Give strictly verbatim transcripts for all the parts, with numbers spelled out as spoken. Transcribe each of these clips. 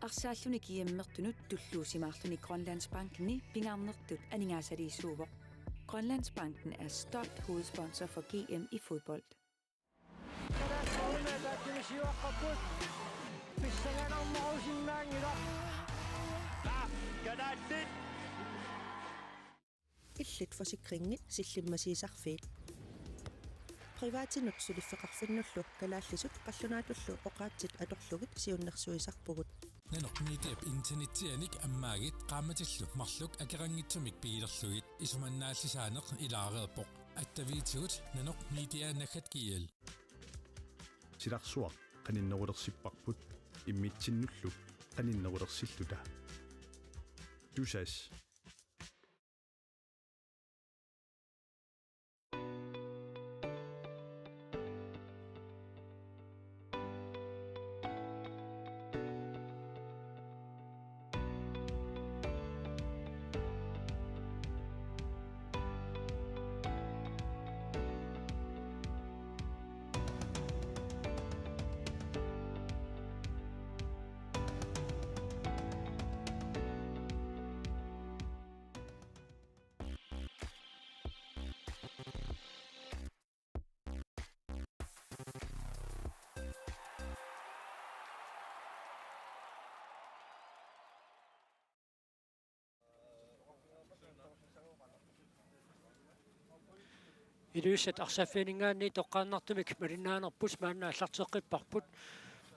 Arsaalluni G M-ertunut tulluusimaarluni Grønlandsbankenni pingaarnertut aningaasaliisuuvoq. Grønlandsbanken er stolt hovedsponsor for G M i fodbold. Kalaallit. Illit forsikringit sillimmasiisarfiit. Privatinut suliffeqarfinnullu kalaallisut qallunaatullu oqaatsit atorlugit siunnersuisarpugut. Nanoq Mediap internetsianik ammaagit qaammatillu marluk akeqanngitsumik pigilerlugit. Isumannaallisaaneq ilaareerpoq. Attaviitigut Nanoq Media naggat G L. Silarsuaq qaninnerulersipparput immitsinnullu qaninnerulersilluta. Tusass. Ilulissat arsaaffianinngaanniit toqqaannartumik malinnaanerput maanna aallarteqqipparput.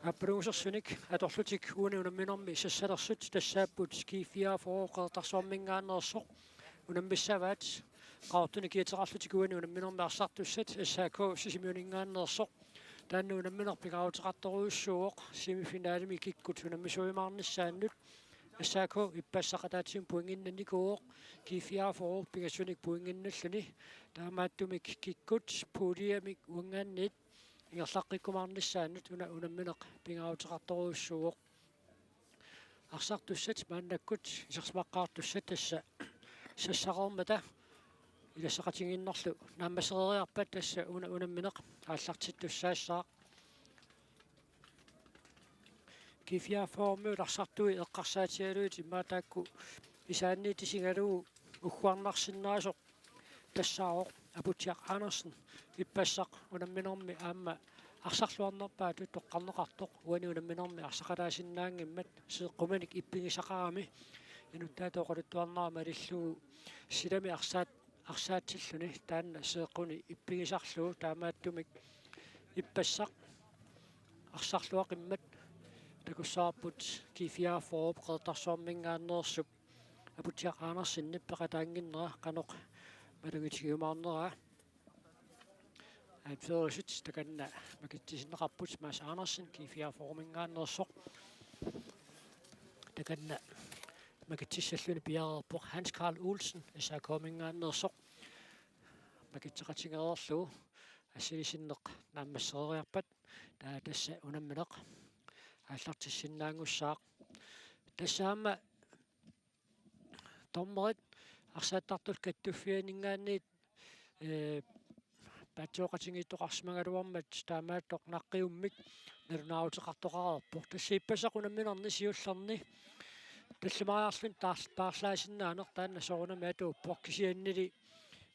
Aappalungusersunik atorlutik uani unamminermi sassalersut tassaapput G fireogfyrre Qeqertarsuarminngaanneersoq unammissavaat. Qaqortunik kiateqarlutik uani unamminermi arsartussat S A K Sisimiuninngaanneersoq. Taanna unammineq pingaaruteqartorujussuuvoq, semifinalemi kikkut unammisuujumaarnissaannut. S A K ippassaq ataatsimut pointinnannikuuvoq, G fireogfyrre pingasunik pointinnalluni. Taamaattumik kikkut puljemik uanngaanniit ingerlaqqikkumaarnissaannut una unammineq pingaaruteqartorujussuuvoq. Arsartussat maannakkut isersimaqqaartussat tassa sassaqarmata ilassaqatigiinnerlu naammassereeriarpat tassa una unammineq aallartittussaassaaq. G fireogfyrremiut arsartui eqqarsaatigalugit immaqa taakku isaanniittisigalugu ugguarnarsinnaasoq tassaavoq Aputsiaq Andersen ippassaq unamminermi aamma arsarluarnerpaatut toqqarneqartoq uani unamminermi arsaqataasinnaanngimmat seeqquminik ippigisaqarami inuttaata oqaluttuarnera malillugu silami arsaat arsaatsilluni taanna seeqquni ippigisarlugu taamaattumik ippassaq arsarluaqimmat takussavarput G fireogfyrre Qeqertarsuarminngaanneersup Aputsiaq Andersenip peqataannginnera qanoq malugitigiumaarneraa. Anførersut takanna makitsisinneqarput Mads Andersen G fireogfyrreminngaanneersoq. Takanna makitsissalluni piareerpoq Hans Karl Olsen S A K-minngaanneersoq. Makitseqatigereerlugu assilisinneq naammassereeriarpat taava tassa unammineq aallartissinnaanngussaaq. Tassa aamma dommerit arsaattartut kattuffianinngaanniit, ee, paatsoqatigiittoqarsimagaluarmat taamaattoq naqqiummik nalunaaruteqartoqareerpoq. Tassa ippassaq unamminerni siullerni tallimariarluni taar-, paarlaasinnaaneq taanna soorunami atuuppoq kisiannili,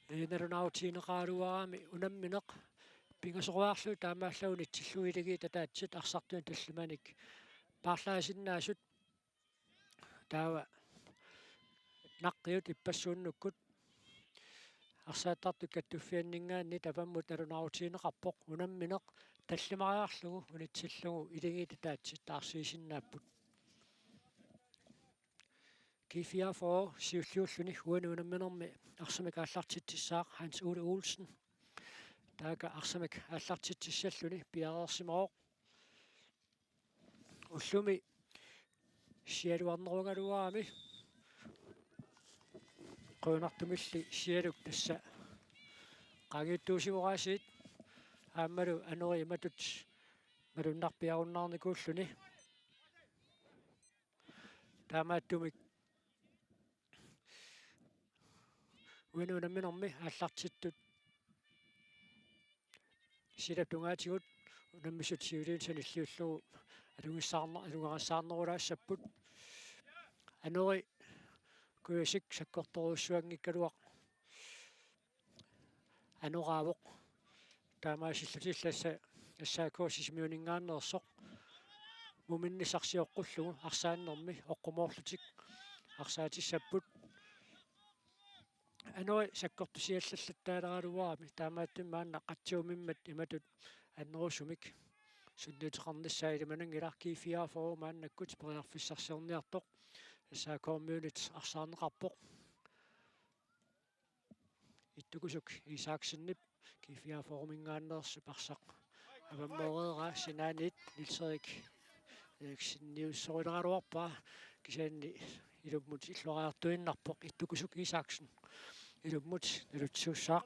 ee, nalunaarutigineqaraluarami unammineq pingasoriarlugu taamaallaat unitsillugu ilagiit ataatsit arsartunik tallimanik paarlaasinnaasut. Taava naqqiut ippassuunnukkut arsaattartut kattuffianinngaanniit avammut nalunaarutigineqarpoq unammineq tallimariarlugu unitsillugu ilagiit ataatsit taarsiisinnaapput. G fireogfyrre siulliulluni uani unamminermi arsamik aallartitsissaaq Hans Ole Olsen. Taakku arsamik aallartitsissalluni piareersimavoq. Ullumi sialuarnerugaluarami qujanartumilli sialuk tassa qaangiuttuusimooraasiit aammalu anori imatut malunnarpiarunnaarnikuulluni. Taamaattumik uani unamminermi aallartittut silap tungaatigut unammisut siuliini sanilliullugu Alugissaarna-, alugarissaarnerulaassapput. Anori Kujasik sakkortorujussuanngikkaluaq anoraavoq. Taamaasillutillu tassa S A K Sisimiuninngaanneersoq muminnissarsioqqullugu arsaannermi oqqumoorlutik arsaatissaapput. Anori sakkortusiallallattaaleraluarami taamaattumik maanna qatsiumimmat imatut annerusumik sunniuteqarnissaa ilimananngilaq. G fireogfyrre maannakkut periarfissarsiorniartoq S A K-miunit arsaarneqarpoq. Ittukusuk Isaksenip G fireogfyrre-minngaanneersoq arsaq avammooreeraa sinaaniit Niels Erik Erikseniussorileraluarpaa kisianni ilummut illuariartuinnarpoq. Ittukusuk Isaksen ilummut naluttussaaq.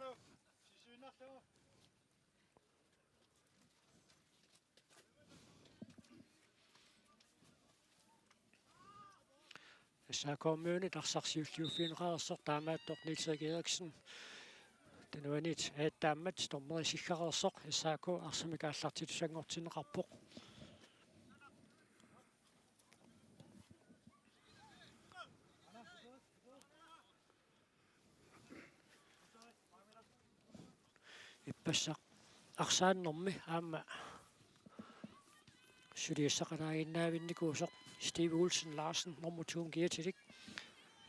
S A K-miunit arsaq siulliuffigineqareersoq taamaattoq Niels Erik Eriksen. Tunuaniit ajattaammat dommeri siggareersoq S A K arsamik aallartittussanngortinneqarpoq. Ippassaq arsaannermi aamma suliassaqalaaginnaavinnikuusoq Steve Olsen Larsen nummer to-n kiatilik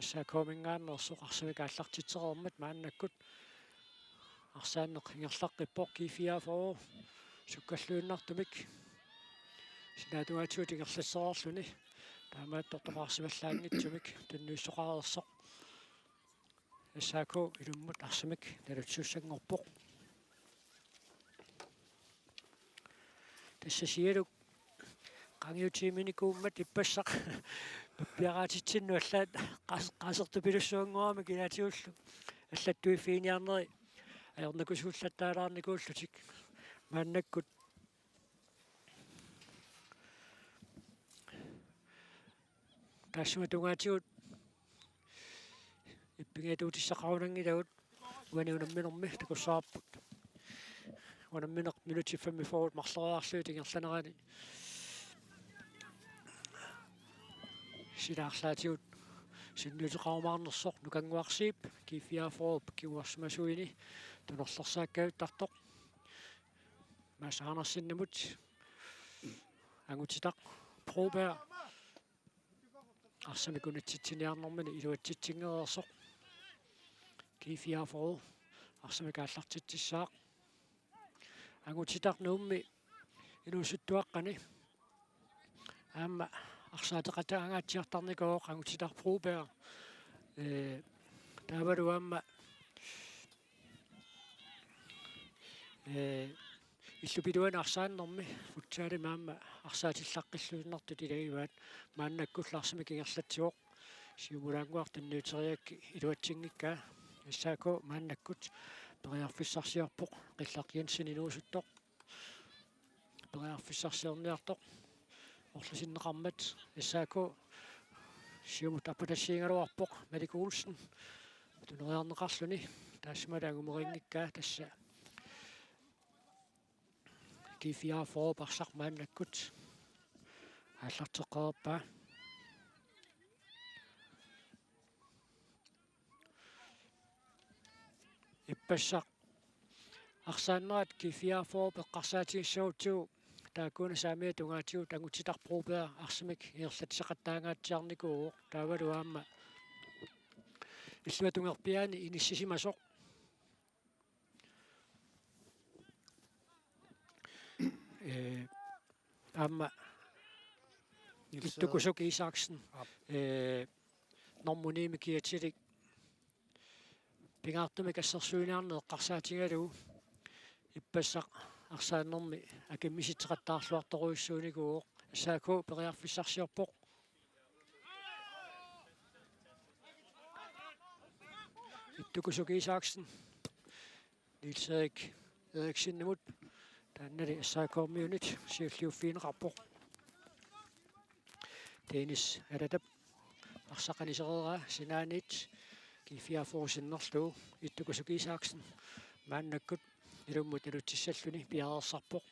S A K-minngaanneersoq arsamik aallartitsereermat maannakkut arsaanneq ingerlaqqippoq. G fireogfyrre sukkalluinnartumik sinaatungaatigut ingerlassereerluni taamaattortoqarsivallaanngitsumik tunniussoqareersoq. S A K ilummut arsamik naluttussanngorpoq. Tassa sialuk qangiutiiminikuummat ippassaq piaraatitsinnut allaat qas-, qasertupilussuanngorami kilaatigullu allattuiffiginiarneri ajornakusuullattaalaarnikuullutik maannakkut. Taassuma tungaatigut ippigiatuutissaqarunanngilagut uani unamminermi takussavarput. Unammineq minutsit femogfyrre marloriarlugit ingerlanerani sila arlaatigut sunniuteqarumaarnersoq Nukannguaq Zeeb G fireogfyrre kinguarsimasuini tunerlersaakkajuttartoq. Mads Andersenimut Angutitaq Broberg arsamik unitsitsiniarnermini iluatsitsinngereersoq. G fireogfyrre arsamik aallartitsissaaq. Angutitaq Nuummi inuusuttuaqqani aamma arsaateqataangaatsiartarnikuuvoq Angutitaq Broberg. Ee, taavalu aamma ee, illup iluani arsaannermi futsalimi aamma arsaatillaqqilluinnartut ilagivaat maannakkullu arsamik ingerlatsivoq. Siumulaannguaq tunniuteriarakku iluatsinngikkaa. S A K maannakkut periarfissarsiorpoq, Qillaq Jensen inuusuttoq periarfissarsiorniartoq. Orlusinneqarmat S A K siumut apatassiigaluarpoq Malik Olsen tuneriarneqarluni, taassumalu angumerinngikkaa tassa. G fireogfyrre arsaq maannakkut aallarteqqaarpaa. Ippassaq arsaannerat G fireogfyrre eqqarsaatigissagutsigu taakkuuna saamiata tungaatigut Angutitaq Broberg arsamik ingerlatsisaqattaangaatsiarnikuuvoq, taavalu aamma illuatungerpiaani inissisimasoq. Ee, aamma Niels Ittukusuk Isaksen, aap, ee, nummer ni-mi kiatilik pingaartumik assersuiniarneq eqqarsaatigalugu ippassaq arsaannermi akimmisitseqattaarluartorujussuunikuuvoq. S A K periarfissarsiorpoq. Ittukusuk Isaksen Niels Erik Eriksenimut, taannali S A K-miunit siulliuffigineqarpoq. Dennis Alatap arsaq anisereeraa sinaaniit G fireogfyrre sinnerlugu. Ittukusuk Isaksen maannakkut ilummut nalutsissalluni piareersarpoq.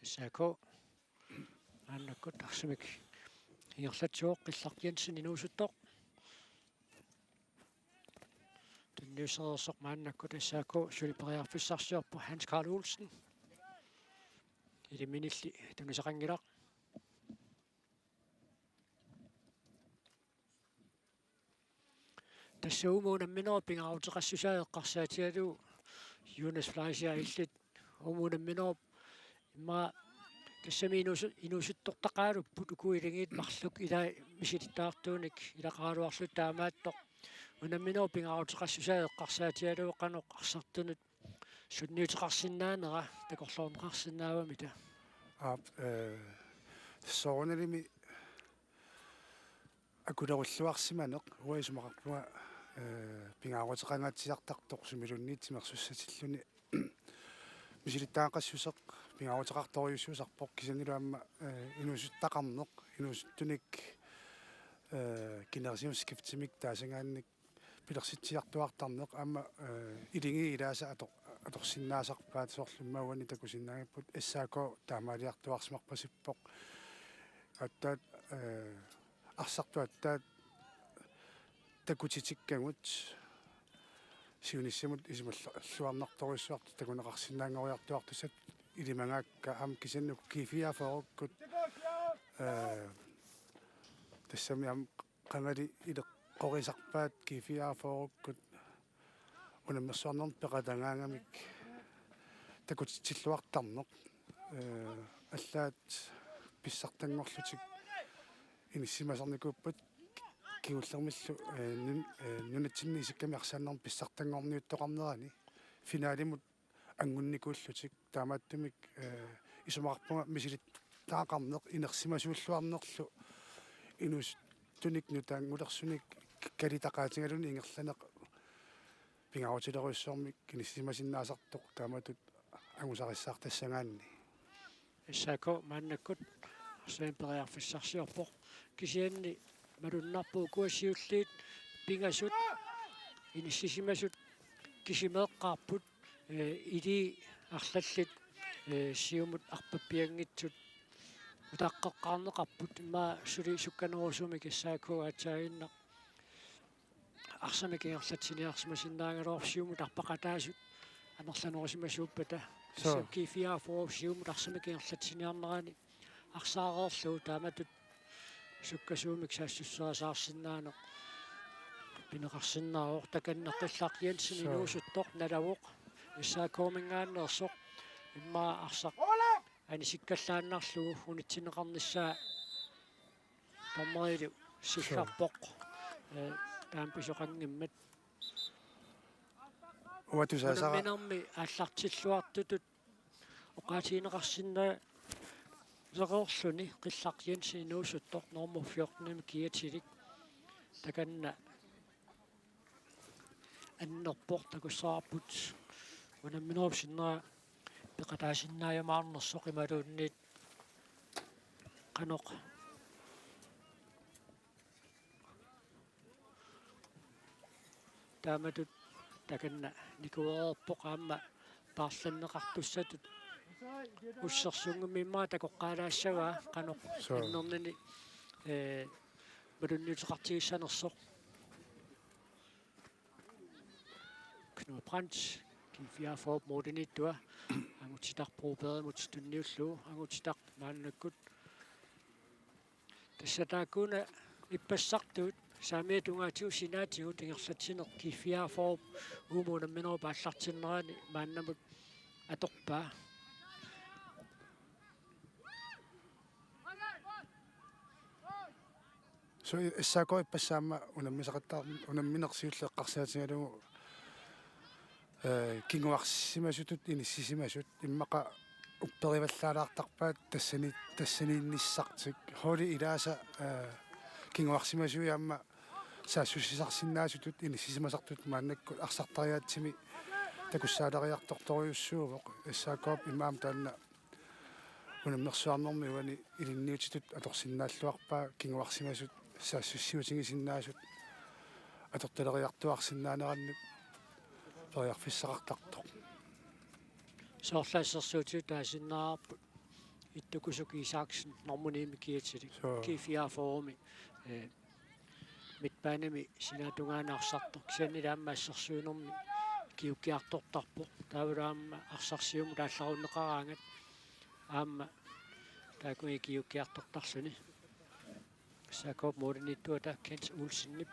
S A K maannakkut arsamik ingerlatsivoq, Qillaq Jensen inuusuttoq. Tunniussereersoq maannakkut S A K suli periarfissarsiorpoq, Hans Karl Olsen. Iliminilli tunisaqanngilaq. Tassa uuma unamminerup pingaaruteqassusaa eqqarsaatigalugu Jonas Fleischer illit uuma unamminerup immaqa tassami inuusu-, inuusuttortaqaalupput uku iligiit marluk ilai misilittagartuunik ilaqaraluarlutik taamaattoq. Unamminerup pingaaruteqassusaa eqqarsaatigalugu qanoq arsartunut sunniuteqarsinnaanera takorloorneqarsinnaavamita? Aap, eh, soorunalimi akulerulluarsimaneq uanga isumaqarpunga, eh, pingaaruteqangaatsiartartoq sumiluunniit timersussatilluni misilittagaqassuseq pingaaruteqartorujussuusarpoq, kisiannili aamma, eh, inuusuttaqarneq, inuusuttunik, eh, generationsskiftemik taasagaannik pilersitsiartuartarneq aamma, eh, iligiit ilaasa ator-, atorsinnaasarpaat, soorlu immaqa uani takusinnaagatsigu S A K taamaaliartuaarsimarpasippoq. Aatsaat, eh, arsartut aatsaat takutitikkagut siunissamut isumalluarnartorujussuartut takuneqarsinnaanngoriartuartussat ilimagaakka, aamma kisianni G fireogfyrre-kkut, eh, tassami aamma qangali ileqqorisarpaat G fireogfyrre-kkut unammersuarnermut peqatagaangamik takutitsilluartarneq. Eh, allaat pissartanngorlutik inissimasarnikuupput kingullermillu, eh, nun-, eh, nunatsinni isikkamik arsaannermi pissartanngorniuttoqarnerani finalimut angunnikuullutik, taamaattumik, eh, isumaqarpunga misilittagaqarneq inersimasuulluarnerlu inuusuttunik nutaanngulersunik kalitaqaatigaluni ingerlaneq pingaarutilerujussuarmik inissisimasinnaasartoq taamatut angusarissaartassagaanni. S A K maannakkut arsamik periarfissarsiorpoq. Kisianni malunnarpoq ukua siulliit pingasut inissisimasut kisimeeqqaarput, eh, ilii arlallit, eh, siumut arpappianngitsut utaqqeqqaarneqarput, immaqa suli sukkanerusumik S A K aatsaaginnaq arsamik ingerlatsiniarsimasinnaagaluarpoq siumut arpaqataasut amerlanerusimasuuppata. Suu. Tassami G fireogfyrre siumut arsamik ingerlatsiniarnerani arsaareerlugu taamatut sukkasuumik saassusserisaarsinnaaneq pineqarsinnaavoq. Takanna Qillaq Jensen, suu, inuusuttoq nalavoq S A K-minngaanneersoq, immaqa arsaq anisikkallaannarlugu unitsinneqarnissaa dommerilu siggarpoq, eh, taama pisoqanngimmat. Uanga tusaasara. Unamminermi aallartilluartutut oqaatigineqarsinnaalereerluni Qillaq Jensen inuusuttoq nummer fjorten-imi kiatilik. Takanna annerpoq, takussavarput unamminerup sinnera peqataasinnaajumaarnersoq imaluunniit qanoq. Taamatut takanna nikuereerpoq aamma paarlanneqartussatut ussersuunngimmat immaqa takoqqaalaassavaa qanoq, suu, annernini, eh, malunniuteqartigissanersoq. Knud Brandt, G fireogfyrre-p målimiittua, angutitaq Brobergimut tunniullugu, angutitaq maannakkut. Tassa taakkuuna ippassartut saamiata tungaatigut sinaatigut ingerlatsineq G fireogfyrre-p uuma unamminerup aallartinnerani maannamut atorpaa. Suu, S A K ippassaq aamma unammisaqattaar-, unammineq siulleq eqqarsaatigalugu, eh, kinguarsimasutut inissisimasut immaqa upperivallaalaartarpaat tassani-, tassaniinnissartik. Holdi ilaasa, eh, kinguarsimasuit aamma saassussisarsinnaasutut inissisimasartut maannakkut arsartariaatsimi takussaaleriartortorujussuuvoq. S A K-p imaam taanna unammersuarnermi uani ilinniutitut atorsinnaalluarpaa kinguarsimasut saassussiutigisinnaasut atortaleriartuaarsinnaanerannut periarfissaqartartoq. Soorlu assersuutigalugu taasinnaavarput Ittukusuki Isaksen, nummer ni-mi kiatilik. Suu. G fireogfyrre-mi, eh, midtbanemi sinaatungaani arsartoq. Kisianni aamma assersuinermi kiukkiartortarpoq. Taavalu aamma arsaq siumut aallarunneqaraangat aamma taakkununnga kiukkiartortarluni. S A K-p målimiittuata Kent Olsenip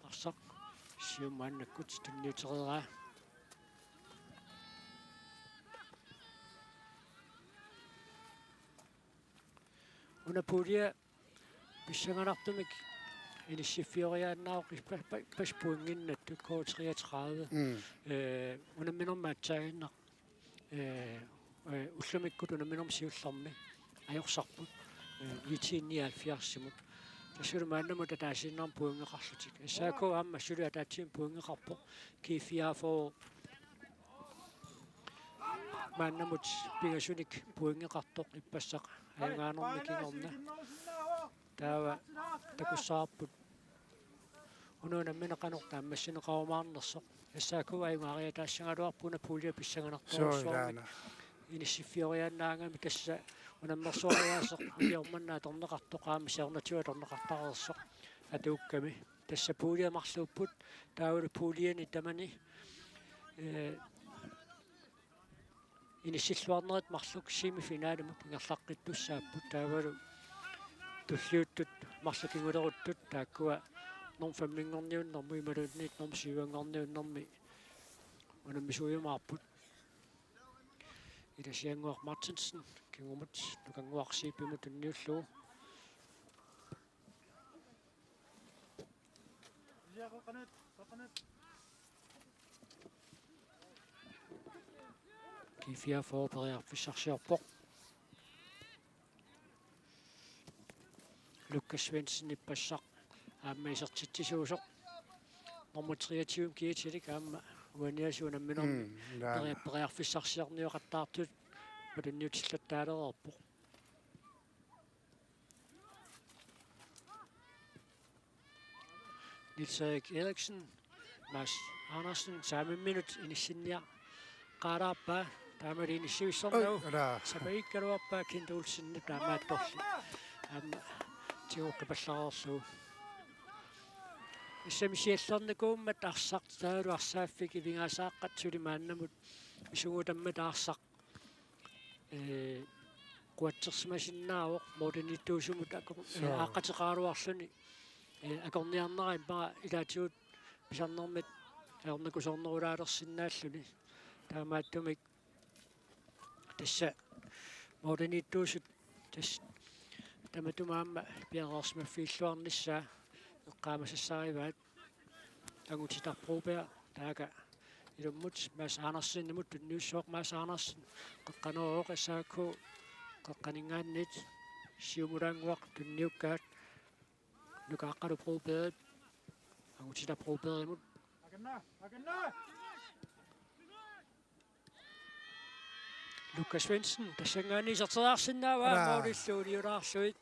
arsaq siumut maannakkut tunniutereeraa. Una pulje pissanganartumik inissiffioriaannaavoq ippa-, ippa-, ippassaq pointinnattut K treogtredive. Mm. Eh, unamminermi aatsaannguaq. Eh, eh, ullumikkut unamminermi siullermi ajorsarput. Eh, nitten nioghalvfjerds-imut. Tassalu maannamut ataasiinnarmik pointeqarlutik. S A K aamma suli ataatsimik pointeqarpoq. G fireogfyrre maannamut pingasunik pointeqartoq ippassaq ajugaanermi kingorna. Taava takussavarput una unammineq qanoq naammassineqarumaarnersoq. S A K ajugaariataassagaluarpoq una pulje pissanganartorujussuarmik. Suu, ilaana. Inissiffioriaannaagami tassa unammersuariaaseq ukiormanna atorneqartoq aamma siornatigut atorneqartareersoq atuukkami. Tassa pulje marluupput, taavalu puljeni tamani, eh, inissilluarnerit marluk semifinalimut ingerlaqqittussaapput, taavalu tulliuttut marluk kinguleruttut taakkua norm femminngorniunnermi imaluunniit norm syvinngorniunnermi unammisuujumaarput. Ilasiannguaq Martinsen kingumut Nukannguaq Zeebimut tunniullugu. G fireogfyrre periarfissarsiorpoq. Lukas Svendsen ippassaq aamma isertitsisuusoq. Nummer treogtyve-mi kiatilik aamma uaniasu unamminermi. Mm, ilaana. Peria-, periarfissarsiornioqattaartut tunniutillattaalereerpoq. Niels Erik Eriksen, Mads Andersen, saamimminut inissinniaqqaalaarpaa, taamali inissivissornagu. Oj, ala. Sapagiikkaluarpaa Kent Olsenip taamaattorli. Aamma tigortupallareerlugu. Tassami siallernikuummat arsaq taavalu arsaaffik ivigaasaaqaat suli maannamut isugutammat arsaq eh, quatsersimasinnaavoq målimiittuusumut ako-, eh, suu, aaqqateqaraluarluni, eh, akorniarnera immaqa ilaatigut pisarnermit ajornakusoornerulaalersinnaalluni. Taamaattumik tassa målimiittuusut tassa tamatuma aamma piareersimaffiilluarnissaa eqqaamasassarivaat. Angutit Broberg, taakku ilummut Mads Andersenimut tunniussaaq. Mads Andersen, qeqqaneruvoq, S A K qeqqaninngaanniit, siumulaannguaq tunniukkaat, Nuka Aqqalu Broberg, Angutit Brobergimut. Lukas Svendsen, tassanngaanniit iserteriarsinnaavaa. Aa. Målillu uniulaarlugu.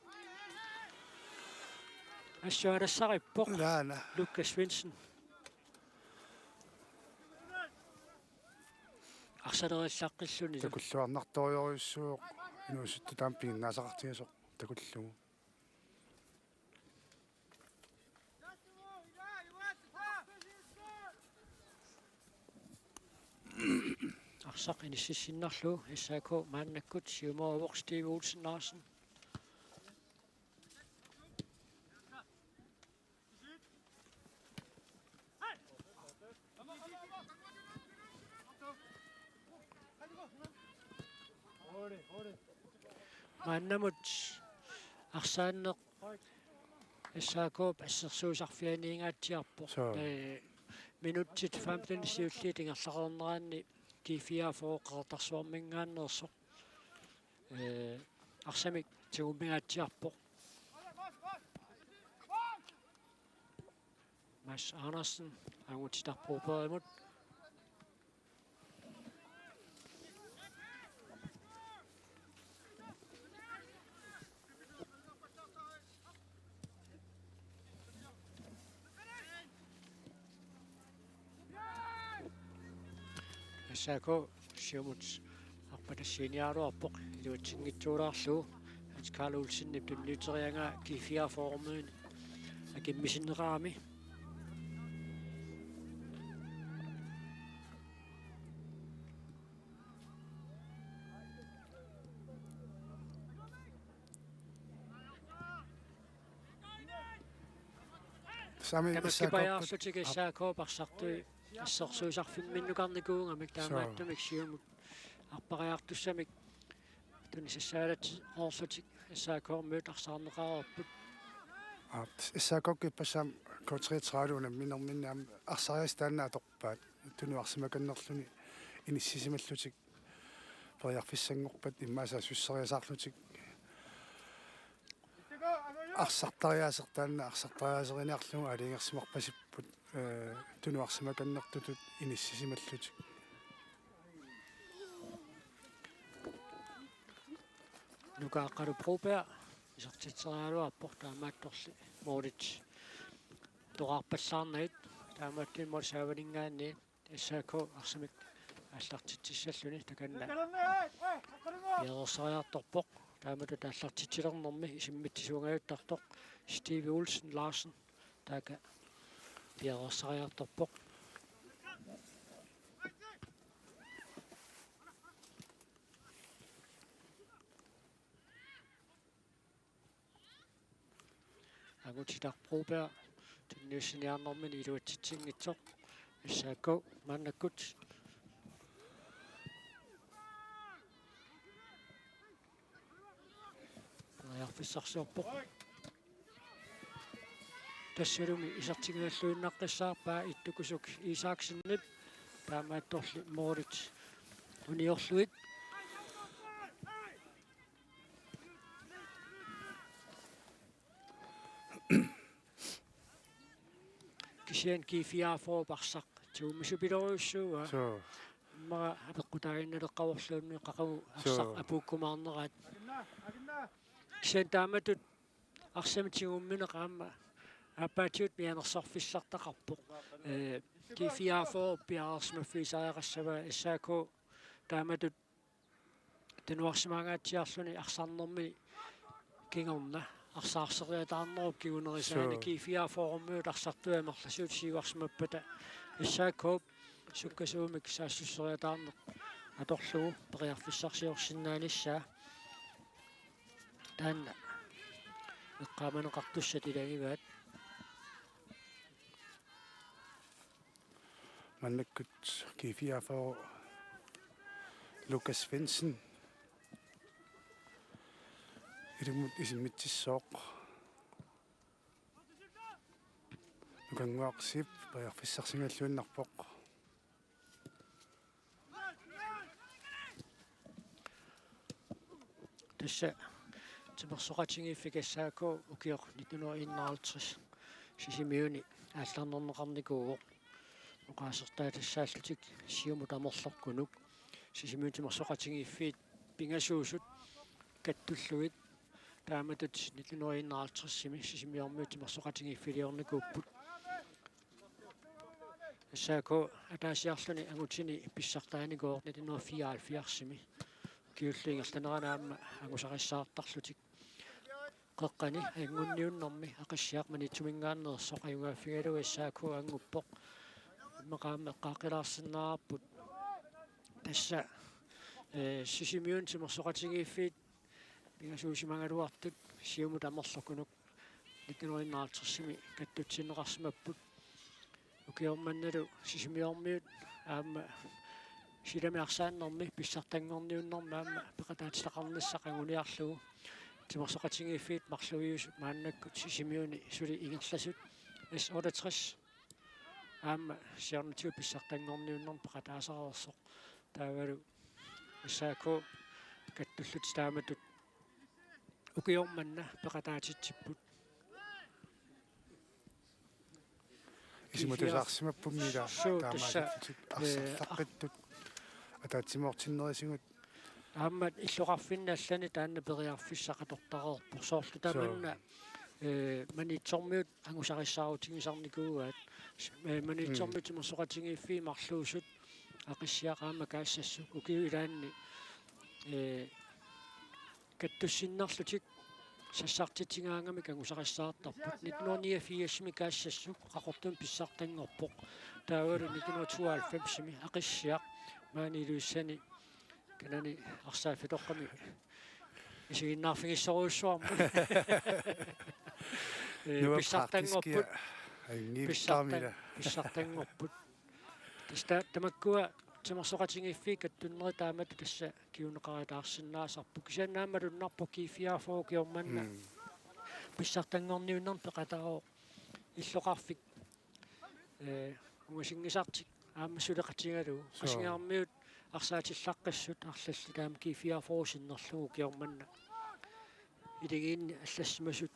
Assut alassarippoq. Ilaana. Lukas Svendsen. Arsalerillaqqilluni. Takulluarnartorujussuuvoq. Inuusuttut taama piginnaasaqartigisoq takullugu. Arsaq inississinnarlugu S A K maannakkut siumoorpoq. Steve Olsen Larsen. Maannamut arsaanneq S A K-p assersuusarfianiingaatsiarpoq. Suu. Eh, minutsit femten siulliit ingerlareerneranni G fireogfyrre Qeqertarsuarminngaanneersoq. Eh, arsamik tigummingaatsiarpoq. Mads Andersen, Angutit Brobergimut. S A K siumut Patassiiniaraluarpoq iluatsinngitsuulaarlugu Hans Karl Olsenip tunniuteriaraa G fireogfyrremiunit akimmisinneqarami. Sami. Tamakkipajaarlutik S A K-p arsartui assersuisarfimminnukarnikuugamik, taamaattumik siumut arpariartussamik tunisassaalerutik S A K-miut arsaarneqareerput. Aap, S A K-p ippassaq K treogtredive unamminerminni aamma arsariassat taanna atorpaat. Tunuarsimakannerluni inissisimallutik periarfissanngorpat immaqa saassusseriasaarlutik. Arsartariaaseq taanna arsartariaaseriniarlugu aalajangersimarpasipput, ee, tunuarsimakannertutut inissisimallutik. Nuka Aqqalu Broberg isertitseriaraluarpoq, taamaattorli målit toqqarpallaarnagit, taamaattumik målip saavaninngaanniit S A K arsamik aallartitsissalluni. Takanna piareersariartorpoq, taamatut aallartitsilernermi isimmitsisuungajuttartoq Steve Olsen Larsen, taakku piareersariartorpoq. Angutitaq Broberg tunniussiniarnermini iluatsitsinngitsoq. S A K maannakkut periarfissarsiorpoq. Tassalumi isertigalluinnaqqissaarpaa Ittukusuk Isaksenip, taamaattorli målit uniorlugit. Kisianni G fireogfyrre arsaq tuumisupilorujussuuaa. Suu. Immaqa apeqqutaaginnaleqqavorluunniit qaqugu arsaq, suu, apuukkumaarneraat. Kisianni taamatut arsamik tigummineq aamma aappaatigut mianersorfissartaqarpoq. Ee, G fireogfyrre piareersimaffigisariaqassavaa, S A K taamatut tunuarsimaangaatsiarluni arsarnermini kingorna arsaarseriataarnerup kingunerisaanik. Suu. G fireogfyrremiut arsartui amerlasuut siuarsimappata S A K-p sukkasuumik saassusseriataarneq atorlugu periarfissarsiorsinnaanissaa. Taanna eqqaamaneqartussat ilagivaat. Maannakkut G fireogfyrre Lukas Svendsen. Ilumut isimmitsissooq. Nukannguaq Zeeb periarfissarsimalluinnarpoq. Tassa timersoqatigiiffik S A K ukioq nitten hundrede enoghalvtreds Sisimiuni aallarnerneqarnikuuvoq. Oqaasertaatassaallutik siumut amerlorkunuk Sisimiuni timersoqatigiiffiit pingasuusut kattullugit taamatut nitten hundrede enoghalvtredsimi Sisimiormiut timersoqatigiiffiliornikuupput. S A K ataasiarluni angutini pissartaanikuuvoq nitten hundrede fireoghalvfjerdsimi. Ukiullu ingerlanerani aamma angusarissaartarlutik. Qeqqani Anngunniunnermi Aqissiaq Maniitsuminngaanneersoq ajugaaffigalugu S A K anguppoq. Immaqa aamma eqqaaqqilaarsinnaavarput. Tassa, ee, Sisimiuni timersoqatigiiffiit pingasuusimagaluartut siumut amerlorkunuk nitten hundrede enoghalvtredsimi kattutsinneqarsimapput. Ukioq mannalu Sisimiormiut aamma silami arsaannermi pissartanngorniunnermi aamma peqataatitaqarnissaq anguniarlugu. Timersoqatigiiffiit marluiusut maannakkut Sisimiuni suli ingerlasut S otteogtres aamma siornatigut pissartanngorniunnermi peqataasareersoq. Taavalu S A K kattullutik taamatut ukioq manna peqataatitsipput. Isumatusaarsimapput ila. Suu, tassa, taamaattutik, ee, arsarlaqqittut ataatsimoortinnerisigut. Aamma illoqarfinni allani taanna periarfissaq atortareerpoq. Soorlu, suu, tamanna, ee, Maniitsormiut angusarissaarutigisarnikuuaat. S-, ee, Maniitsormiut, mm, timersoqatigiiffiit marluusut Aqissiaq aamma Kaassassuk ukiup ilaanni ee, kattussinnarlutik sassartitsigaangamik angusarissaartarput. Nitten hundrede niogfirsimi Kaassassuk Qaqortumi pissartanngorpoq. Taavalu nitten hundrede tooghalvfemsimi Aqissiaq maani Ilulissani kanani arsaaffitoqqami isiginnaarfigissorujussuarmut. Ee, Nuap pissartanngorput. Praktiskiat angiippaamila. Pissartan-, pissartanngorput. Tassa ta-, tamakkua timersoqatigiiffiit kattunnerit taamatut tassa kinguneqarataarsinnaasarput. Kisianni aamma malunnarpoq G fireogfyrre ukioq manna. Mm. Pissartanngorniunnermi peqataavoq illoqarfik, ee, ungasinngisartik aamma suleqatigalugu. Suu. Qasigiarmiut arsaatillaqqissut arlallit aamma G fireogfyrre sinnerlugu ukioq manna. Ilagiinni allassimasut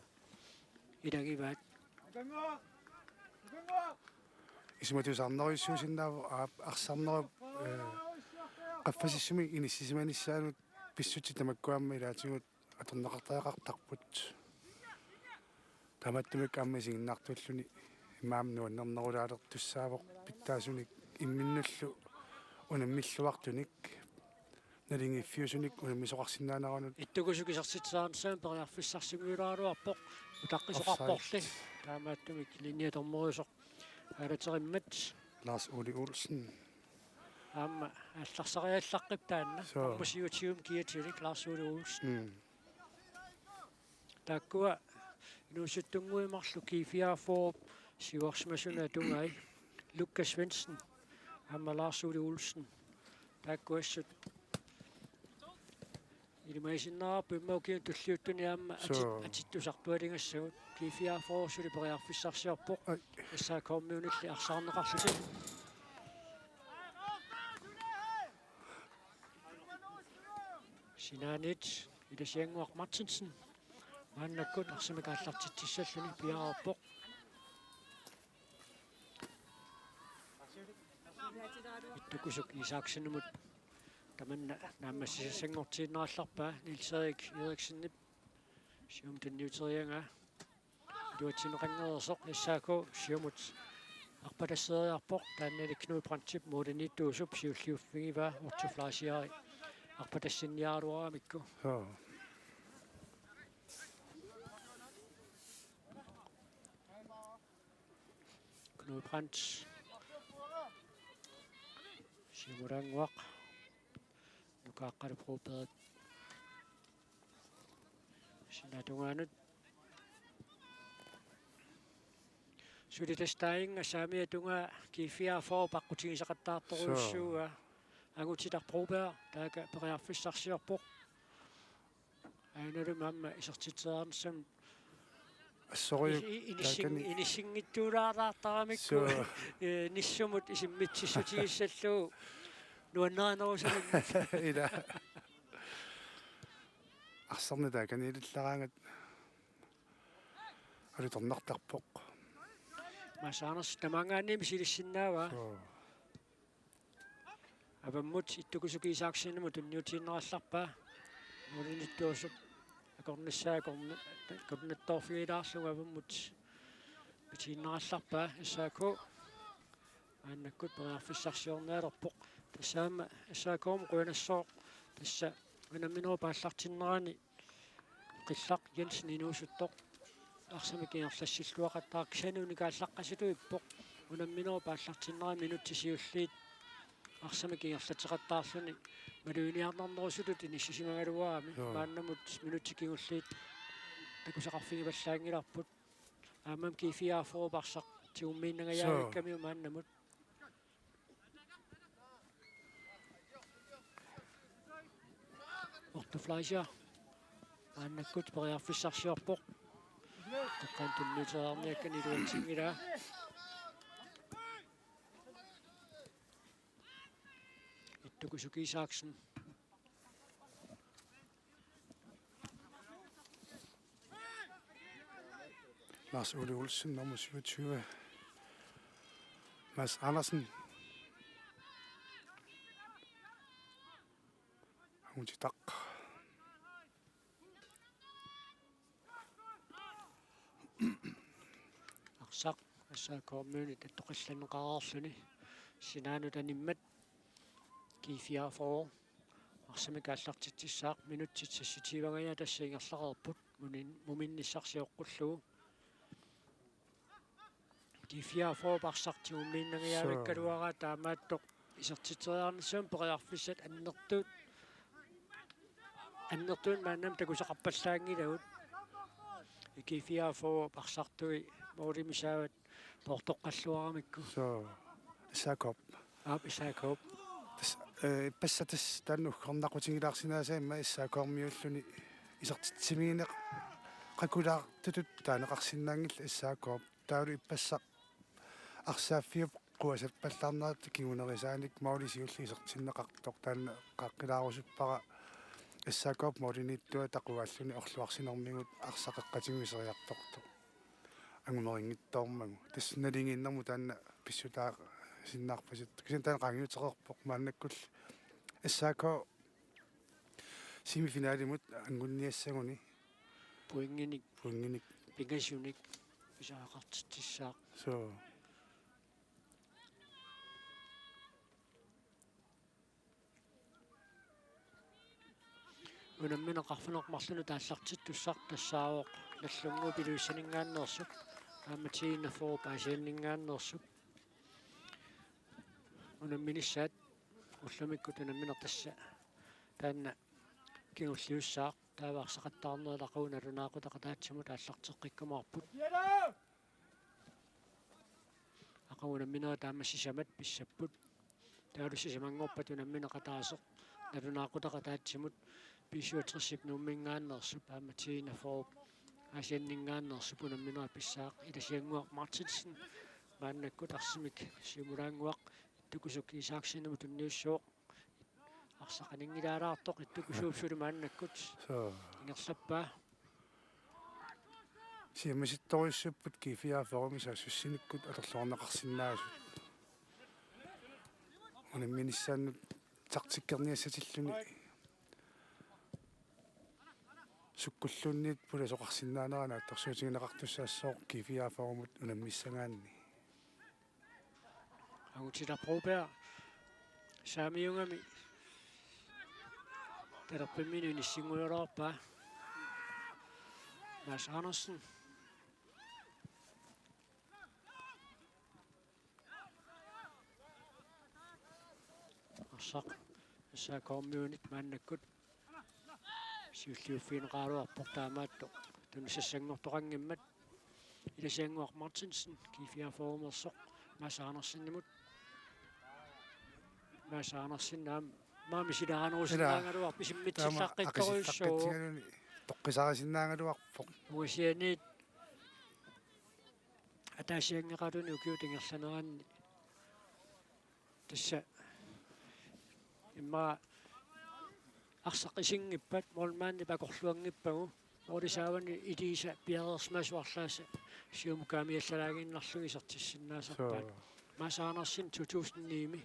ilagivaat. Isumatusaarnerujussuusinnaavoq aap arsarnerup, ee, qaffasissumik inissisimanissaanut pissutsit tamakku aamma ilaatigut atorneqartariaqartarput. Taamaattumik aamma isiginnaartuulluni immaqa nuannernerulaalertussaavoq pitsaasunik imminnullu unammilluartunik naligiiffiusunik unammisoqarsinnaanerannut. Ittukusuk isertitseriarnissamut periarfissarsiorluaraluarpoq utaqqisoqarporli. Offside. Taamaattumik linjedommerusoq aalaterimmat. Lars Ole Olsen. Aamma aallarsariallaqqippoq taanna. Suu. Aamma siutsium kiatilik Lars Ole Olsen. Mm. Taakkua inuusuttunnguit marluk G fireogfyrre siuarsimasuni atungai Lukas Svendsen aamma Lars Ole Olsen. Taakkuassut ilimagisinnaarput immaqa ukiuni tulliuttuni aamma ati-, suu, atittusartualigassagut. G fireogfyrre suli periarfissarsiorpoq. Ai. S A K-miunilli arsaarneqarlutik. Sinaaniit Ilasiannguaq Martinsen maannakkut arsamik aallartitsissalluni piareerpoq. Ittukusuk Isaksenimut tamanna naammassisassanngortiinnarallarpaa Niels Erik Eriksenip siumut tunniuteriaraa. Iluatsinneqanngereersoq S A K siumut arpatasseriarpoq, taannali Knud Brandtip målimiittuusup siulliuffigivaa Otto Fleischerip arpatassinniaraluaramikku. Joo. Knud Brandt. Siumut Annguaq. Nuka Aqqalu Broberg. Sinaatungaanut. Suli tassa taanna saamiata tungaa G fireogfyrre aqqutigisaqattaartorujussuuaa. Suu. Angutitaq Broberg, taakku periarfissarsiorpoq. Aajuna aamma isertitseriarnissamut assoriuk i-, i-, inissing-, taakani inissinngitsuulaartaramikku. Suu. Ee, nissumut isimmitsissutigissallugu nuannarinerusaramik. Ila. Arsarneq taakaniilillaraangat alutornartarpoq. Mads Andersen tamaanngaanniit misilissinnaavaa. Suu. Avammut Ittukusuk Isaksenimut tunniutiinnarallarpaa. Målimiittuusup akornassaa akorn-, akornattoorfigilaarlugu avammut misilinniarallarpaa S A K. Maannakkut periarfissarsiornialerpoq. Tassa aamma S A K-mut qujanassooq. Tassa unamminerup aallartinnerani Qillaq Jensen inuusuttoq arsamik ingerlassilluaqattaarpoq, kisianni unikaallaqqasutut ippoq. Unamminerup aallartinnerani minutsit siulliit arsamik ingerlatseqattaarluni maluginiarnarnerusutut inissisimagaluarami. Joo. Maannamut minutsit kingulliit takusaqarfigivallaanngilarput. Aammami G fireogfyrre arsaq tigummiinnangajaavikkamiuk. Joo. Maannamut. Otto Fleischer. Maannakkut periarfissarsiorpoq. Taqqan tunniuteriarniakkani iluatsinngilaa. Ittukusuk Isaksen. Lars Ole Olsen, nummer syvogtyve. Mads Andersen. Angutitaq. Arsaq S A K-miunit attoqqillanneqareerluni. Sinaanut animmat G fireogfyrre. Arsamik aallartitsissaaq, minutsit seksogtyve-nngajaa tassa ingerlareerput. Munin-, muminnissarsioqqullugu. G fireogfyrre arsaq tigummiinnangajavikkaluaraa, taamaattoq isertitseriarnissamut periarfissat annertuut, annertuut maannamut takusaqarpallaanngilagut. G fireogfyrre arsartui målimi saavat poortoqqalluaramikku. Suu, S A K-p. Aap, S A K-p. Tassa, eh, ippassaq tassa taanna uggornaqutigilaarsinnaasai immaqa S A K-rmiuulluni isertitsimigineqakulaartutut taaneqarsinnaanngillat S A K-p. Taavalu ippassaq arsaaffiup quasappallaarnerata kingunerisaanik måli siulleq isertinneqartoq, taanna qaaqqilaarusuppara S A K-p målimiittua taquaalluni orluarsinermigut arsaq qeqqatigut iseriartortoq anguneqanngitsoormagu. Tassa nalingiinnermut taanna pissutaasinnaarpasittoq. Kisianni taanna qaangiutereerpoq maannakkullu S A K semifinalimut anguniassaguni. Pointinik. Pointinik. Pingasunik pisariaqartitsissaaq. Suu. Unammineq arfineq-marlunut aallartittussaq tassaavoq Nagdlunguup Ilulissaninngaanneersup aamma T enogfyrre Aasianninngaanneersup unamminissaat. Ullumikkut unammineq tassa taanna kingulliussaaq, taava arsaqattaarneq aqagu nalunaaqutaq ataatsimut aallarteqqikkumaarput. Aqagu unamminerit taama sisamat pissapput. Taavalu sisamanngorpat unammineq ataaseq nalunaaqutaq ataatsimut B syvogtresip Nuumminngaanneersup aamma T enogfyrre Aasianninngaanneersup unamminerit pissaaq. Ilasiannguaq Martinsen maannakkut arsamik siumulaannguaq Ittukusuk Isaksenimut tunniussaaq. Arsaq qaninngilaalaartoq Ittukusuup suli maannakkut. Suu. Ingerlappaa. Siammasittorujussuupput G fireogfyrremi saassussinikkut atorluarneqarsinnaasut. Unamminissaannut taktikkerniassatilluni sukkulluunniit pulasoqarsinnaanera naatsorsuutigineqartussaassooq G fireogfyrremut unammissagaanni. Angutitaq Broberg saamiugami talerpimminut inissinngulaarpaa. Mads Andersen. Arsaq S A K-rmiunit maannakkut siulliuffigineqaraluarpoq, taamaattoq tunisassanngortoqanngimmat. Ilasiannguaq Martinsen, G fireogfyrremeersoq, Mads Andersenimut. Mads Andersen aamma misiliinerussinnaagaluarpoq, taama isimmitsillaqqittorujussuuvoq. Akisillaqqitsigaluni toqqisarisinnaagaluarpoq. Ungasianiit ataasianngeqaluni ukiut ingerlaneranni. Tassa immaqa arsaq isinngippat, målmandip akorluanngippagu, målip saavani iliisa piareersimasoq arlaasa siumut kaamiallalaaginnarlugit isertissinnaasarpaat. Suu. Mads Andersen to tusind ni-mi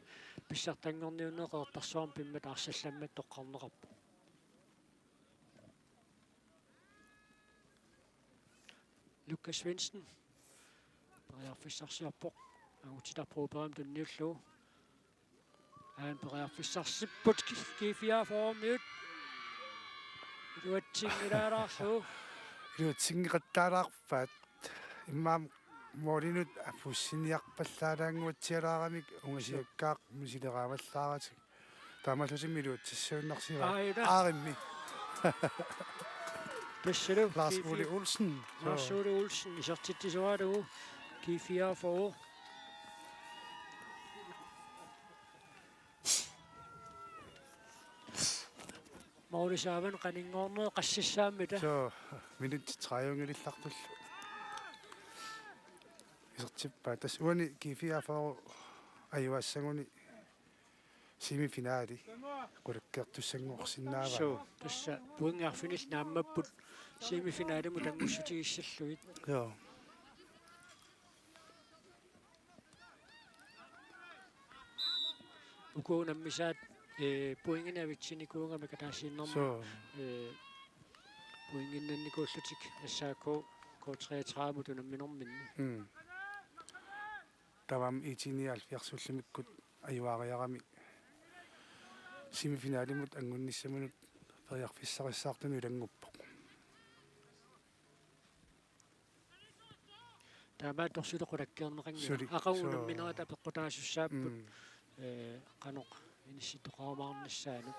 pissartanngorniunneq Qeqertarsuarmi pimmata arsallammat toqqarneqarpoq. Lukas Svendsen. Periarfissarsiorpoq. Angutitaq Brobergimut tunniullugu. Aana periarfissarsipput G fireogfyrremiut. Iluatsinngilaalaarlugu. Iluatsinngeqattaalaarpaat. Immaqa målinut apuussiniarpallaalaannguatsialaaramik ungasiakkaat misileraavallaaratik. Taamaallutik iluatsissuinnarsivaat. Aina. Aarimmi. Tassalu Lars G fire. Ole Olsen. Lars Ole Olsen isertitsisoralugu G fireogfyrre. Målip saavani qaninngornerit qassissaammita? Suu, minutsit tredive-nngilillartullu isertippaat. Tassa uani G fireogfyrre ajuaassaguni semifinali qulakkeertussanngorsinnaavaa. Suu, tassa pointit arfinillit naammapput semifinalimut angussutigiissallugit. Joo. Uku unammisaat, eh, pointinik avitsinikuugamik ataasiinnarmik. Suu. Eh, pointinnannikuullutik S A K K treogtredive-mut unamminerminni. Mm. Taava aamma I T nioghalvfjerds ullumikkut ajuaariarami semifinalimut anngunnissaminut periarfissarissaartunut ilannguppoq. Taamaattoq suli qulakkeerneqanngilaq. Suli. Aqagu suu. Unamminerat apeqqutaasussaapput. Mm. Ee, qanoq inissittoqarumaarnissaanut.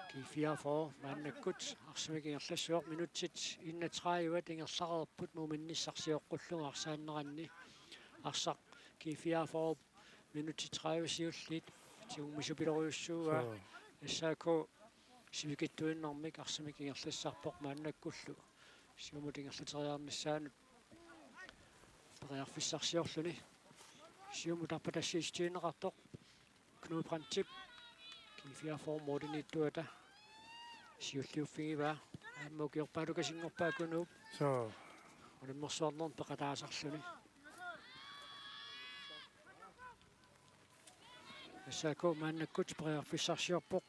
G fireogfyrre maannakkut arsamik ingerlassivoq, minutsit enogtredive ingerlareerput muminnissaq sioqqullugu arsaanneranni. Arsaq G fireogfyrre minutsit tredive siulliit tigummisupilorujussuuaa. Suu. S A K sivikitsuinnarmik arsamik ingerlassarpoq maannakkullu siumut ingerlateriarnissaanut periarfissarsiorluni. Siumut arpatassiissutigineqartoq Knud Brandtip G fireogfyrre målimiittuata siulliuffigivaa. Aamma ukiorpaalukasinngorpaa Knud. Suu. Unammersuarnermut peqataasarluni. S A K maannakkut periarfissarsiorpoq.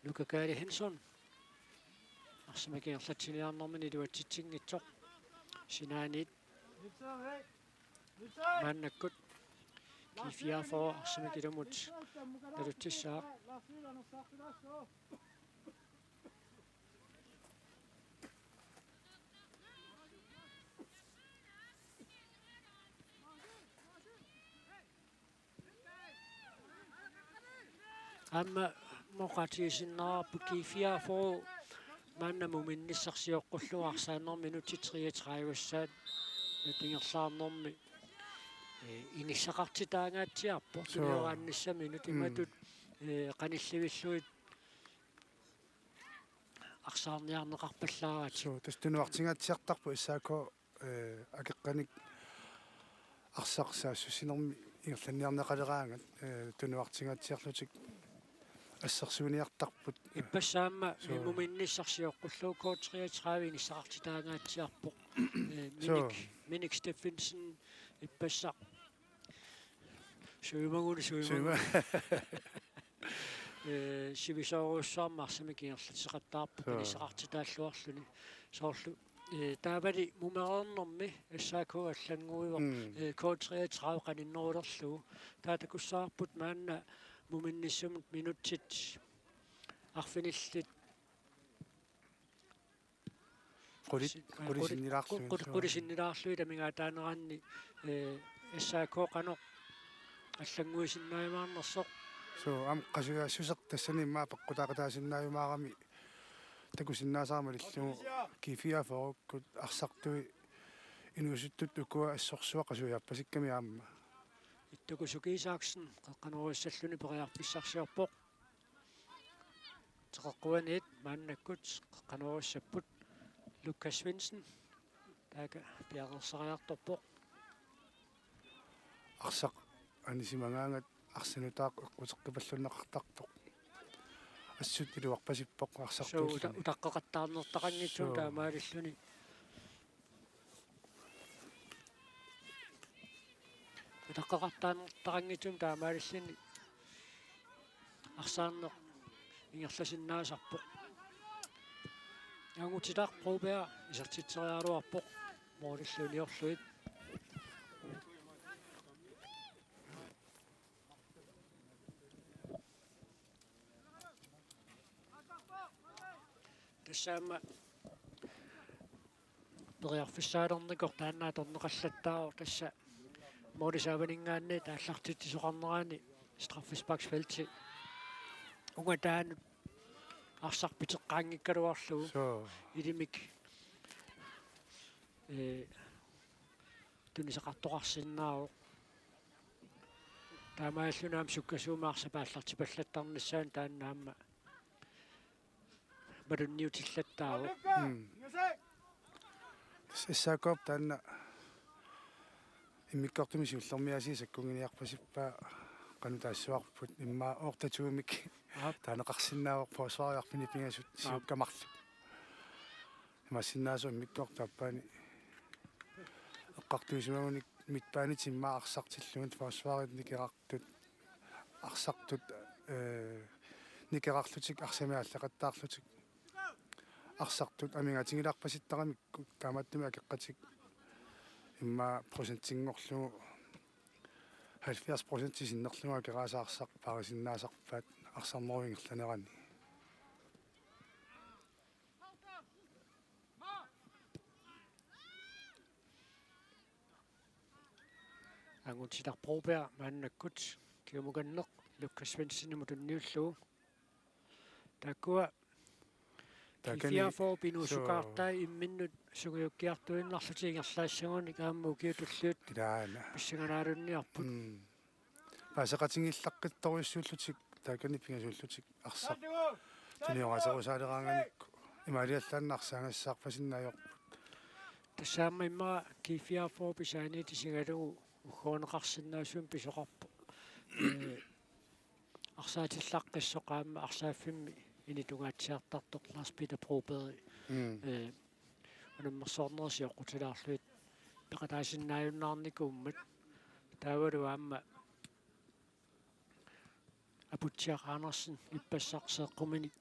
Luka Kaali Hansen. Arsamik ingerlatsiniarnermini iluatsitsinngitsoq. Sinaaniit maannakkut G fireogfyrre arsamik ilumut nalutsissaaq. Aamma oqaatigisinnaavarput G fireogfyrre maanna muminnissaq sioqqullugu arsaannermi minutsit treogtredive-ssaat ingerlaarnermi, ee, inissaqartitaangaatsiarpoq. Suu. Tunioraannissaminut. Mm. Imatut, ee, qanillivillugit arsaarniarneqarpallaaratik. Suu, tassa tunuartingaatsiartarpoq S A K, ee, akeqqanik arsaq saassussinermi ingerlanniarneqaleraangat, ee, tunuartingaatsiarlutik assersuiniartarput. Ippassaq aamma, suu, muminnissaq sioqqullugu K treogtredive inissaqartitaangaatsiarpoq. Ee, suu. Minik, Minik Steffensen ippassaq. Suimagunik, suimagunik. Suima-. Ee, sivisoorujussuarmik arsamik ingerlateqattaarpoq. Suu. Inissaqartitaalluarluni. Soorlu, ee, taavali mumereernermi S A K allannguivoq. Mm. Ee, K treogtredive qaninnerulerlugu. Taava takussavarput maanna muminnissamut minutsit arfinillit Qulit-, si-, qulit-, qulisinnilaarlugit, qu-, qul-, suu. Qulisinnilaarlugit amigaataaneranni, ee, S A K qanoq allannguisinnaajumaarnersoq. Suu, aamma qasujaassuseq tassani immaqa peqqutaaqataasinnaajumaarami takusinnaasara malillugu G fireogfyrre-kkut arsartui inuusuttut ukua assorsuaq qasujaappasikkamik aamma. Ittoq Suki Isaksen qeqqanoorissalluni periarfissarsiorpoq. Teqeqquaniit maannakkut qeqqanoorissapput. Lukas Svendsen taakku piareersariartorpoq. Arsaq anisimagaangat arsaat nutaaq eqquteqqipallunneqartarpoq. Assut iluarpasippoq arsartuulluni. Suu, uta-, utaqqeqattaarnertaqanngitsumik, suu, taamaalilluni. Utaqqeqattaarnertaqanngitsumik taamaalilluni arsaanneq ingerlasinnaasarpoq. Angutitaq Broberg isertitseriaraluarpoq målillu uniorlugit. Tassa aamma periarfissaalernikoq taanna atorneqallattaarpoq, tassa målip saavaninngaanniit aallartitsisoqarnerani straffesparksfelti ungataanut arsaq piteqqaanngikkaluarlugu. Suu. Ilimik, ee, tunisaqartoqarsinnaavoq. Taamaalilluni aamma sukkasuumik arsap aallartipallattarnissaanut taanna aamma malunniutillattaarpoq. Mm. S A K-p taanna immikkoortumi siullermik aasiit sakkunnginiarpasippaa, qanoq taassuarput, immaqa otte to-mik. Aap. Taaneqarsinnaavoq forsvarip arfineq-pingasut, aap, siukka marluk. Imaassinnaasoq immikkoortup aappaani eqqartuisimagunik midtbanetut immaqa arsartillugit forsvarip nikerartut, arsartut, ee, nikerarlutik arsamik aallaqattaarlutik. arsartut amigaatigilaarpasittaramikku taamaattumik akeqqatik immaqa procentinngorlugu halvfjerds procent sinnerlugu akeraasaq arsaq paarisinnaasarpaat arsarnerup ingerlanerani. Angutit Broberg maannakkut kingumukanneq Lukas Svendsenimut tunniullugu. Taakkua taakani G fireogfyrre pinuussukaartai suu imminnut sungiukkiartuinnarlutik ingerlaassagunik aamma ukiut tulliit ilaana pissanganaalunniarput. Mm. Paaseqatigiillaqqittorujussuullutik taakani pingasuullutik arsaq tunioraaterusaaleraangamikku imaaliallaannaq arsaagassaarpasinnaajorput. Tassa aamma immaqa G fireogfyrre pisaaniit isigalugu ugguarneqarsinnaasumik pisoqarpoq. Ee, arsaatillaqqissoq aamma arsaaffimmi initungaatsiartartoq Lars Peter Broberg. Mm. Ee, unammersuarnerit sioqqutilaarlugit peqataasinnaajunnaarnikuummat taavalu aamma Aputsiaq Andersen ippassaq seeqquminik,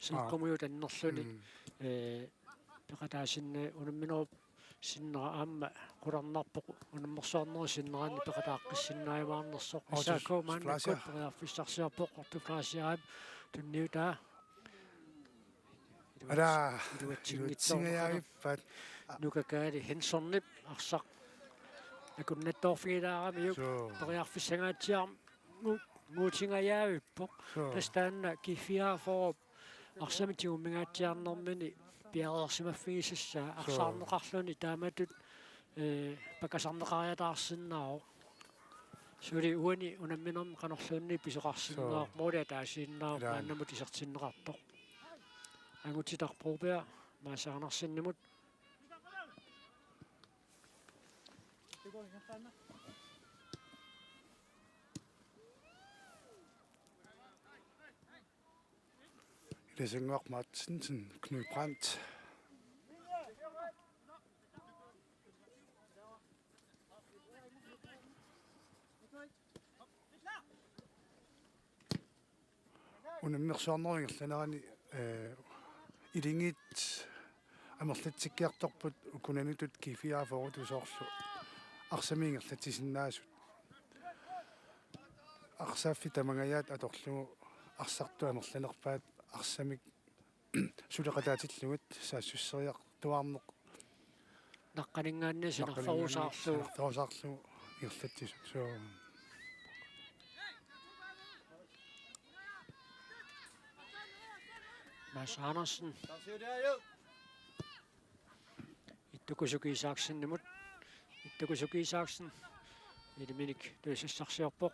seeqqumiutannerluni. Mm. Ee, peqataasinna unamminerup sinnera aamma qularnarpoq unammersuarnerup sinnerani peqataaqqissinnaajumaanersoq. Otto S A K maannakkut Fleischer periarfissarsiorpoq Otto Fleischerip tunniutaa. Ala. Iluatsinngitsoorneqarpoq. Iluatsingajaavippaat. Nukakaali Henssonip arsaq akunnattoorfigilaaramiuk. Suu. Periarfissangaatsiarngu-, nguutingajaavippoq. Suu. Tassa taanna G fireogfyrre arsamik tigummingaatsiarnermini piareersimaffigisassaa. Suu. Arsaarneqarluni taamatut, ee, pakasarneqariataarsinnaavoq. Suli uani unamminermi qanorluunniit pisoqarsinnaavoq. Suu. Måli ataasiinnaavoq. Ilaana. Maannamut isertinneqartoq. Angutit Broberg Mads Andersenimut. Ilisinnguaq Martinsen, Knud Brandt. Unammersuarnerup ingerlanerani, ee, ilingit amerlatsikkiartorput ukunanutut G fireogfyrre-tut soorlu arsamik ingerlatsisinnaasut. Arsaaffik tamangajaat atorlugu arsartut amerlanerpaat arsamik suleqataatillugit saassusseriartuaarneq. Naqqaninngaanniit sanarferusaarlugu. Sanarferusaarlugu ingerlatsisut. Suu. Mads Andersen. Ittukusuki Isaksenimut. Ittukusuki Isaksen. Iliminik tunisassarsiorpoq.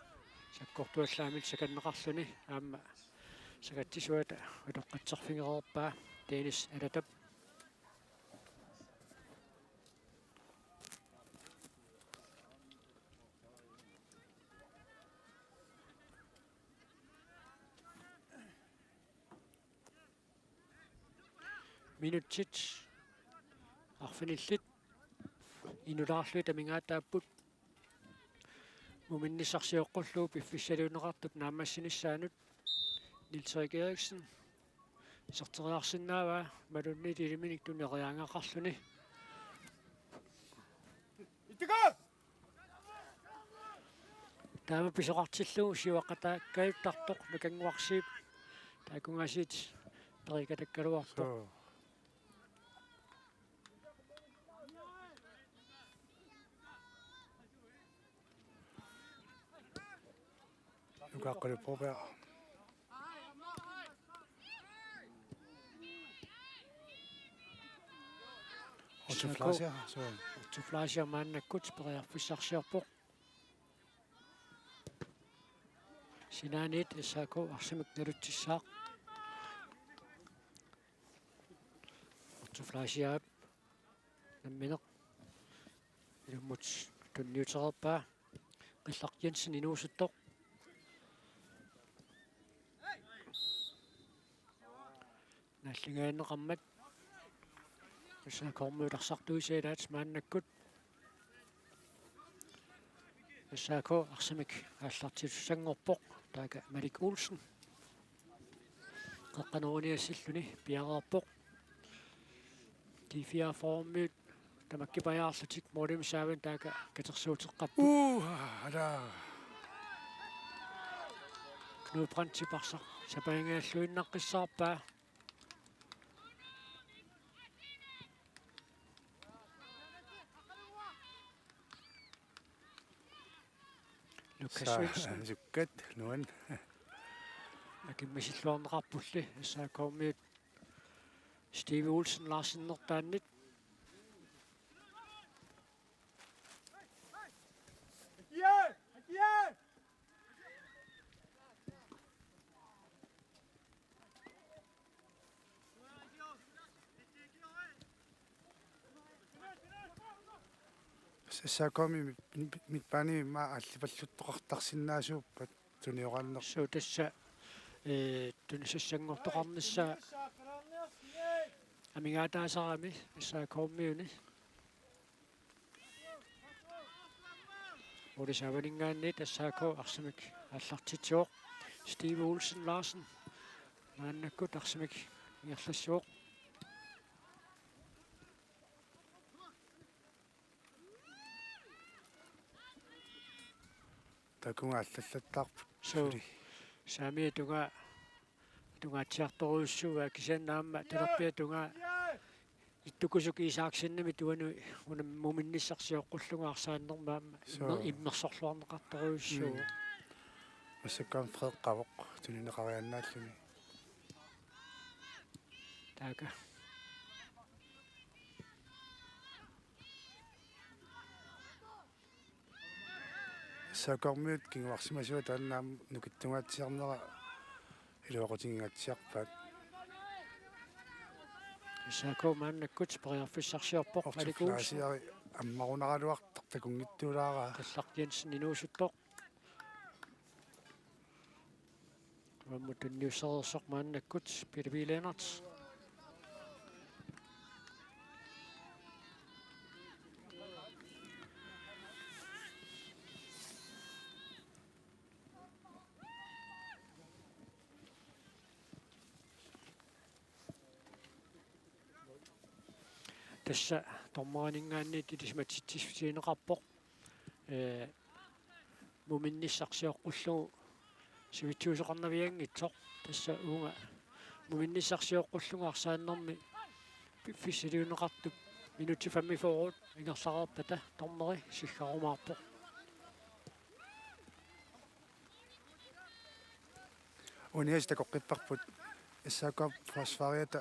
Sakkortuallaamik sakanneqarluni. Aamma sakatsisuata utoqqatserfigereerpaa Dennis Alatap. Minutsit arfinillit inulaarlugit amigaataapput. Muminnissarsioqqullugu piffissaliunneqartup naammassinissaanut Niels Erik Eriksen iserteriarsinnaavaa malunnit iliminik tuneriaangaqarluni. Taama pisoqartillugu siuaqqataakkajuttartoq Nukannguarsiip taakkungaasiit perikatakkaluarpoq. Suu. Nuka Aqqalu Broberg. Otto Fleischer, suu. Otto Fleischer maannakkut periarfissarsiorpoq. Sinaaniit S A K arsamik nalutsissaaq. Otto Fleischerip nammineq ilummut tunniutereerpaa. Qillaq Jensen inuusuttoq. Naalligaanneqarmat S A K-miut arsartuisa ilaat maannakkut. S A K arsamik aallartitussanngorpoq, taaka Malik Olsen. Qeqqanooruniassalluni piareerpoq. G fireogfyrre-miut tamakkipajaarlutik målimik saavinik taakku katersuuteqqapput. Uh, ala. Knud Brandtip arsaq sapaatip-akunnerluinnaqqissaarpaa. Lukas Svendsen. Sukkat, nuan. Akimmisilluarneqarpulli, S A K-miut Steve Olsen Larsen nertaannit. S A K-mi mit-, mit-, midtbanemi aallipalluttoqartarsinnaasuuppat tunioraanner. Suu tassa, eh, tunisassanngortoqarnissaa amigaataasarami S A K-miuni. Ole Saavaninngaanniit S A K arsamik aallartitsivoq. Steve Olsen Larsen maannakkut arsamik ingerlassivoq. Takunga allallattaarput. Suu. Suli. Saamiata tungaa, tungaatsiartorujussuuaa kisianni aamma talerpiata tungaa Ittukkusuk Isaksenimit uani una muminnissaq sioqqullugu arsaannermi aamma. Suu. Immer-, immersorluarneqartorujussuuvoq. Mm. Massakkut aamma freeqqavoq tunineqariaannaalluni. Taaka. S A K-miut kinguarsimasuat taanna aamma nukittungaatsiarnera iluaqutigingaatsiarpaat. S A K maannakkut periarfissarsiorpoq. Arthur Malik Olsen. Laasiari ammarunaraluartoq takunngitsuulaaraa. Kallaq Jensen inuusuttoq. Uammut tunniussereersoq maannakkut Peter P. Lennert. Tassa dommerininngaanniit ilisimatitsissutigineqarpoq. Ee, muminnissaq sioqqullugu sivitsuusoqarnavianngitsoq. Tassa uunga muminnissaq sioqqullugu arsaannermi piffissaliunneqartup minutsit femogfyrre ingerlareerpata dommeri siggarumaarpoq. Uani aasiit takoqqipparput S A K-p forsvariata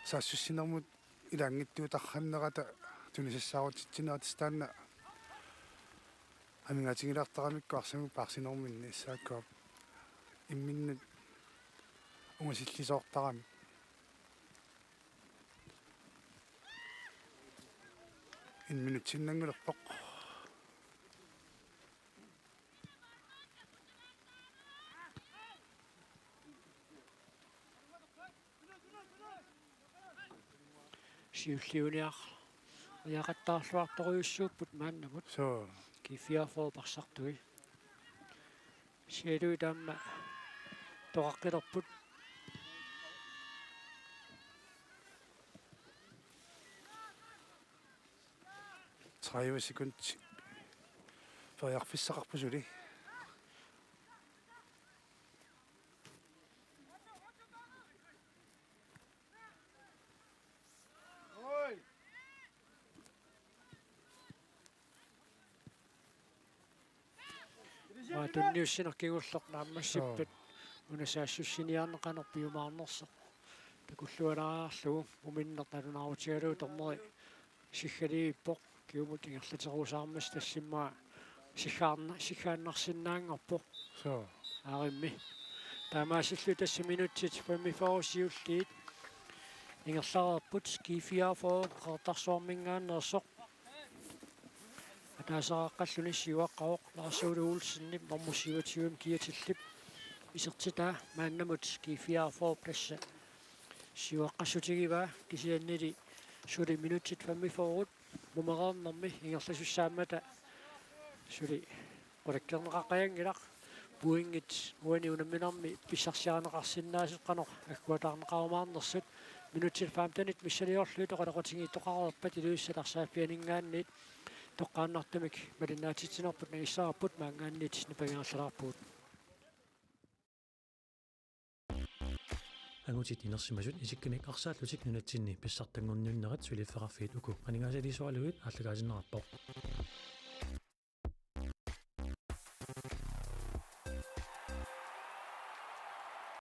saassussinermut ilaanngitsuutarnerata tunisassaarutitsinera, tassa taanna amigaatigilaartaramikku arsamik paarsinerminni S A K-p imminnut ungasillisoortarami. En minutsinnanngulerpoq. Siulliuniar-, -iaqattaarluartorujussuupput maannamut. Suu. G fireogfyrre parsartui. Sialuit aamma toqaqqilerput. Tredive sekund. Periarfissaqarpoq suli. Maa tunniussineq kingulleq naammassippat. Joo. Una saassussiniarneq qanoq piumaarnersoq. Takullualaariarlugu muminneq nalunaarutigalugu dommeri siggalivippoq. Kingumut ingerlaterusaarmat tassa immaqa siggaarna-, siggaannarsinnaanngorpoq. Suu. Aarimmi. Taamaasillutik tassa minutsit femogfyrre siulliit ingerlareerput, G fireogfyrre Qeqertarsuarminngaanneersoq. Ataaseraqqalluni siuaqqavoq Lars Ole Olsenip nummer syvogtyve Kia Tillip isertitaa maannamut G fireogfyrre pladsi siuaqqassutigivaa, kisiannili suli minutsit femogfyrre mumereernermi ingerlasussaammata suli qulakkeerneqaqqajanngilaq. Pointit uani unamminermi pissarsiarineqarsinnaasut qanoq agguataarneqarumaarnersut. minutsit femtenit missiliorlugit oqaloqatigiittoqareerpat Ilulissat arsaaffianinngaanniit toqqaannartumik malinnaatitsinerput nangissavarput, maanngaanniit nipangerlaarpugut. Angutit inersimasut isikkamik arsaallutik nunatsinni pissartanngorniunnerat suliffeqarfiit uku aningaasaliisugalugit aallakaatitsineqarpoq.